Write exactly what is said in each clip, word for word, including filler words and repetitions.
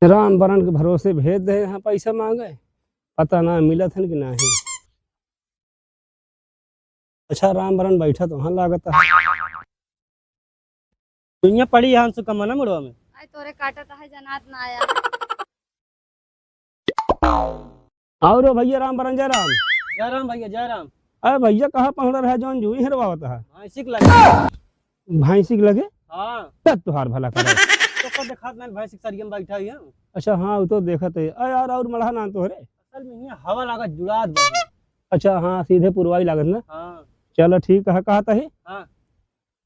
राम बरन के भरोसे भेज दे, यहाँ पैसा मांगे, पता ना मिलत हन कि नाही। अच्छा, राम बरन बैठा तो वहाँ लागत है। दुनिया पड़ी है हमसे कम ना मुड़वा में। आई तोरे काटत है, जनात ना आया। और भैया राम बरन, जय राम। जय राम भैया, जय राम। अरे भैया, कहाँ पहुँच रहा है, जौन जुई हेरवावत है? भैंसी के लगे। भैंसी के लगे? हाँ। तब तुहार भला करे। तो कर देखात नहीं, भैंसी के सरिया में बैठा ही है। अच्छा, हाँ, वो तो देखत है। अरे यार, और मड़हा ना तोहरे? असल में यहाँ हवा लागत, जुड़ात बा। अच्छा, हाँ, सीधे पुरवाई लागत ना? हाँ। चलो, ठीक है, कहत है। हाँ।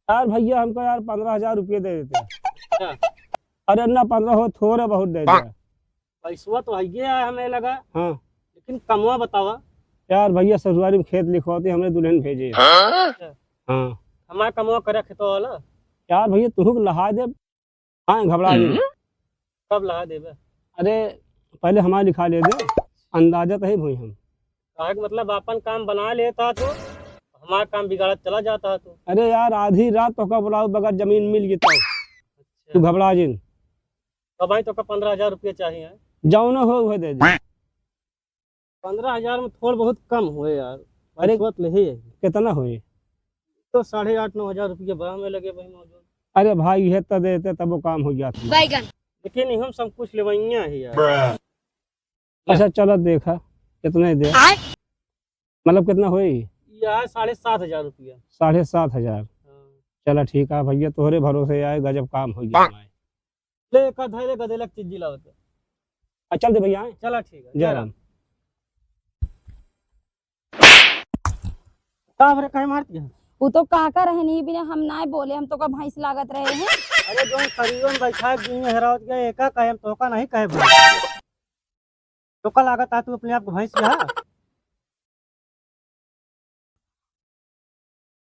यार भैया, हमको यार पन्द्रह हजार रुपये दे देते। अच्छा। अरे ना, पन्द्रह हो, थोड़े बहुत दे दे। पैसवा तो हइये है हमें लगा। हाँ। लेकिन कमवा बतावा। यार भैया, ससुरारी में खेत लिखवाते, हमरे दुल्हन भेजे। हाँ? अच्छा। हाँ। हमार कमवा करे खेतवा वाला। यार भैया, तुहू के लहा दे। हाँ, घबरा जिन। हम्म। कब लहा देबे? अरे, पहले हमार लिखा ले दे, अंदाजा तो है भाई हम। काहे के मतलब, आपन काम बना लेता तो हमार काम बिगाड़त चला जाता तो। अरे यार, आधी रात तोका बुलाओ, बगैर जमीन मिल गई तो। अच्छा। तू घबरा जिन। तब आई तोका पन्द्रह हजार रुपया चाहिए। जौन हो, वह दे दे। पन्द्रह हजार में थोड़ बहुत कम होए यार। अरे, पैसवा तो लेहे है। कितना होए? तो साढ़े आठ नौ हजार रुपया बा में लगे भाई मौजूद। अरे भाई, ये तो देते तब वो काम हो जाता। बैगन। लेकिन हम सब कुछ लेवैया है यार। अच्छा, चलो देखा, कितना ही दे। आय। मतलब, कितना होई? यार, साढ़े सात हजार रुपया। साढ़े सात हजार। हाँ। चला, ठीक है भैया, तोहरे भरोसे आए, गजब काम हो गया हमारे। ले, एक आध ले, गदेलक चीज जिलावत है। आ, चल दे भैया, आए। चला, ठीक है, जय जय राम। राम। का रे, काहे मारत है? वो तो काका रहनी बिना हम नाय बोले, हम तो का भैंस लागत रहे हैं। अरे, जो शरीरों में बैठा के दुनिया हेरावत गए, एका कहे, हम तोका नहीं कहे बोले। तोका लागत है तू अपने आप को भैंस कहा?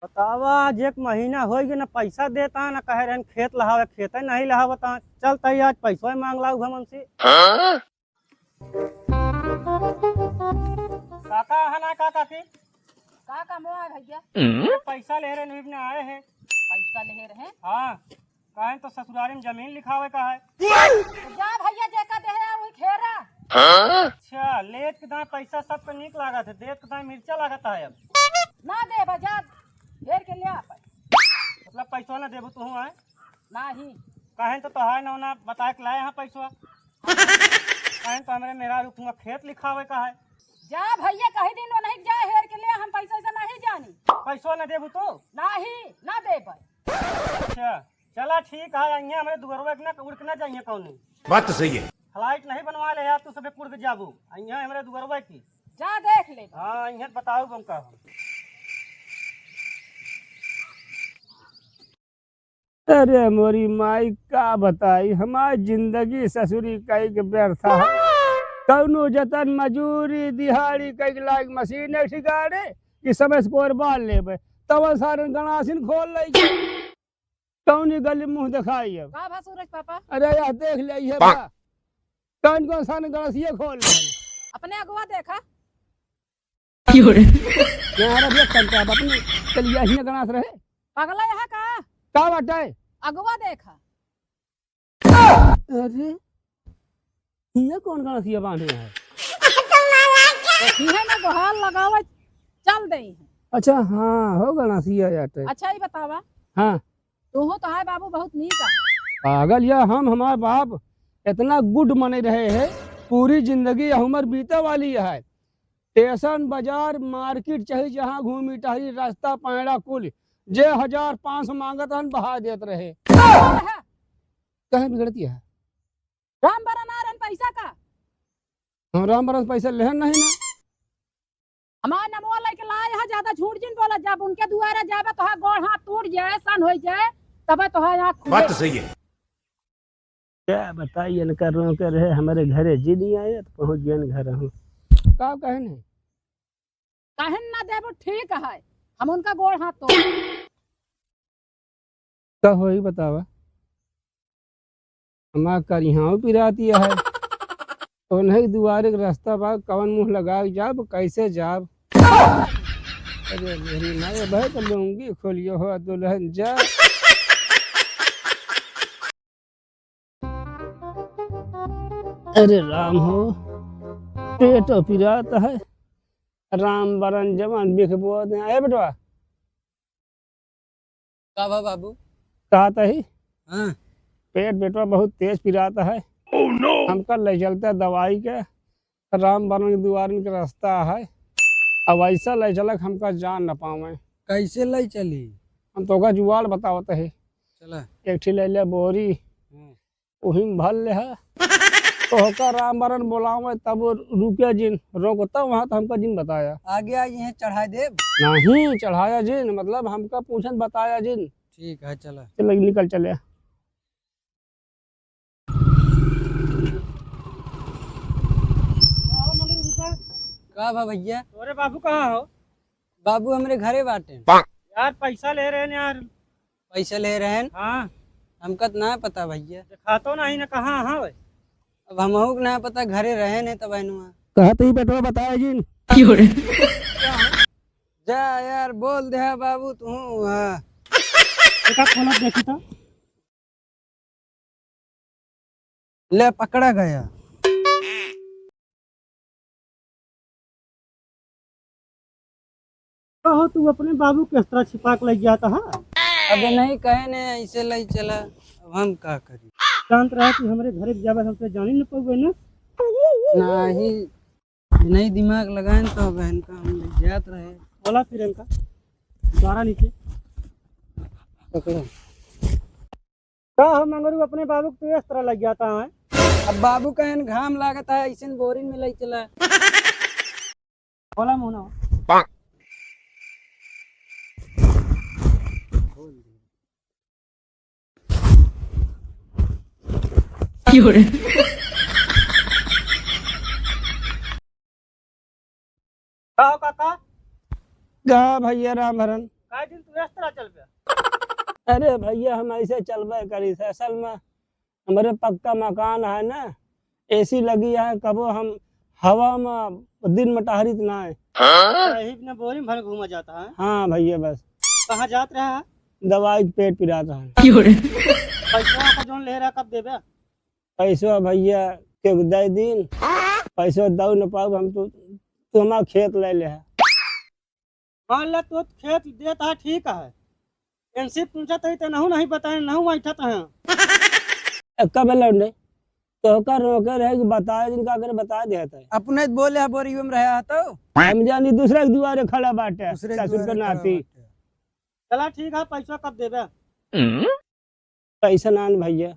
बतावा, आज एक महीना होई गए, ना पैसा देता, ना कहे रहन खेत लहावे, खेते नहीं लहावता। चल तई आज पैसो मांग लाऊ हमन से। हाँ? काका है ना, काका की? का कमवा है भैया? हम्म? ये पैसा ले रहे नहीं, अपने आए हैं। पैसा ले रहे? हाँ। काहे तो ससुरारी में जमीन लिखावे का है। तो जा भैया, जेका देहे आ वही खेरा। हाँ? अच्छा, लेत के दाएं पैसा सबके नीक लागत है, देत के दाएं मिर्चा लागत है अब। ना देबा, जा हेर के ले आ पाए। मतलब पैसवा ना देबू तू, आए? नाही। काहे तो तोहार ना, ना बताए के लाए हैं पैसवा। काहे तो हमरे मेहरारू के खेत लिखावे का है। जा भैया, कही दिन वो नहीं जा हेर के ले, हम पैसा से नहीं जानी। पैसवा ना देबू तू? नाही, ना देबा। अच्छा। चला ठीक है, अइहें हमरे दुअरवा के ना उड़ के ना जाइहें कौनी। बात तो सही है। फ्लाइट नहीं बनवा ले यार, तू सबे कुड़ के जाबू। अइहें हमरे दुअरवा की। जा देख ले। हाँ, अइहें बताऊ हम का। अरे मोरी माई, का बताई, हमार जिंदगी ससुरी कई के व्यर्थ है। कौनो जतन मजूरी दिहाड़ी कई के लायक मशीन है ठिकाने कि समय से कोरबान लेबे। तब सारन गणासिन खोल लई। कौनी गली मुंह दिखाई अब। का भा सूरज पापा? अरे यार, देख ले, ये बा। कौन कौन सा गणसिया खोल ले। अपने अगुआ देखा। क्यों रे? यार, अब ये कंटा अब अपने चलिया ही गणास रहे। पगला यहाँ का? का बाटे? अगुआ देखा। अरे, हियाँ कौन गणसिया बांधे है? तो हियाँ ना गोहार लगावे चल दे हैं। अच्छा, हाँ, हो गणसिया जाते। अच्छा, ये बतावा। हाँ। तोहो तो है बाबू, बहुत नीक है। पागल या हम, हमार बाप इतना गुड मने रहे हैं, पूरी जिंदगी हमर बीते वाली है। स्टेशन, बाजार, मार्केट, चाहे जहाँ घूमी टहरी, रास्ता पैड़ा कुल, जे हजार पाँच सौ मांगत हन, बहा देत रहे। कहे बिगड़ती है? राम बरन आ रहन पैसा का? हम राम बरन पैसा लेहन नहीं ना। हमार नमवा लेके लाए है, ज्यादा झूठ जिन बोला, जब उनके दुआरे जाबे तोहार गोड़ हाथ टूट जाए, सन हो जाए, तबे तोहार आँख खुले। बात तो सही है। क्या बताई, इनका रोके रहे हमारे घरे जी नहीं आए, तो पहुँच गए घर हम। का कहे नहीं? काहे ना देबो, ठीक है, हम उनका गोड़ हाथ तोड़। का होई बतावा, हमार करिहाओ पिराती है, उन्हें दुआरे के रास्ता बा, कवन मुँह लगा के जाब, कैसे जाब? अरे मेरी माँ, ये भाई तो लुंगी खोलियो हो दुल्हन जा। अरे राम हो, पेटो पिरात है। राम बरन जवान बिख बोत है। ए बेटवा। का भा बाबू? कहत ही? हाँ। पेट बेटवा बहुत तेज पिरात है। Oh no! हमका ले चलते दवाई के। राम बरन के दुआरिन के रास्ता है। अब ऐसा ले चलक हमका जान न पावे। कैसे ले चली? हम तोका जुगाड़ बतावत है। चला। एक ठी ले ले बोरी। हाँ। उही में भर ले है। तोहका राम बरन बोलावे तब रुके जिन, रोकता वहाँ तो हमका जिन बताया। आगे आई हैं चढ़ाई देब। नहीं, चढ़ाया जिन, मतलब हमका पूछन बताया जिन। ठीक है, चला। चल, निकल चले। का भा भैया? तोरे बाबू कहाँ हो? बाबू हमरे घरे बाटे। यार, पैसा ले रहे हैं यार। पैसा ले रहे हैं? हाँ। हमका त ना पता भैया। दिखातो नहीं ना, कहाँ हाँ भाई? अब हमहू के ना पता, घरे रहे ने तब एनुआ। कहत ही बेटवा बताया जिन। क्यों रे? जा यार, बोल दे बाबू तू। हाँ। बेटा, खोलत देखी तो। ले, पकड़ा गया। कहो, तू अपने बाबू के इस तरह छिपा के लइ जाता है? अबे नहीं कहे ने, ऐसे लइ चला, अब हम का करी? जानत रहा कि हमरे घरे जाबे, हमसे जानी न पउबे ना। नहीं, नहीं दिमाग लगाएन तो बहन का हम लइ जात रहे। बोला फिर इनका, द्वारा नीचे। पकड़ो। का हो मंगरू, अपने बाबू के तू इस तरह लइ जाता है? अब बाबू कहेन घाम लागत है, ऐसे बोरिन में लइ चला। बोला मोहना। क्यों रे? का हो काका? का भैया रामभरन? का दिन तू इस तरह चल गया? अरे भैया, हम ऐसे चलबे करी थे। असल में हमरे पक्का मकान है ना, एसी लगी है, कबो हम हवा में दिन में टहरित ना है। हाँ? यही अपने बोरी में भर घूमा जाता है। हाँ भैया, बस। कहाँ जात रहा है? दवाई के पेट पिरात है। पैसा का जोन ले रहा, कब देबे? पैसवा भैया के दे दीन, पैसवा दऊ न पाऊ हम तो, तू हमार खेत ले ले है। मान ला तू खेत देत है, ठीक है, इनसे पूछत है तो नहू नहीं बताए, नहू बैठत है। ए, कब लौंडे? तो का रोके रहे कि बताए जिन का करे, बता देत है। अपने बोले है बोरी में रहा है तो? हम जानी दूसरे के दुआरे खड़ा बाटे, दूसरे के ससुर के दुआरे खड़ा नाती। बाटे। चला ठीक है, पैसा कब देबे? पैसा नान भैया,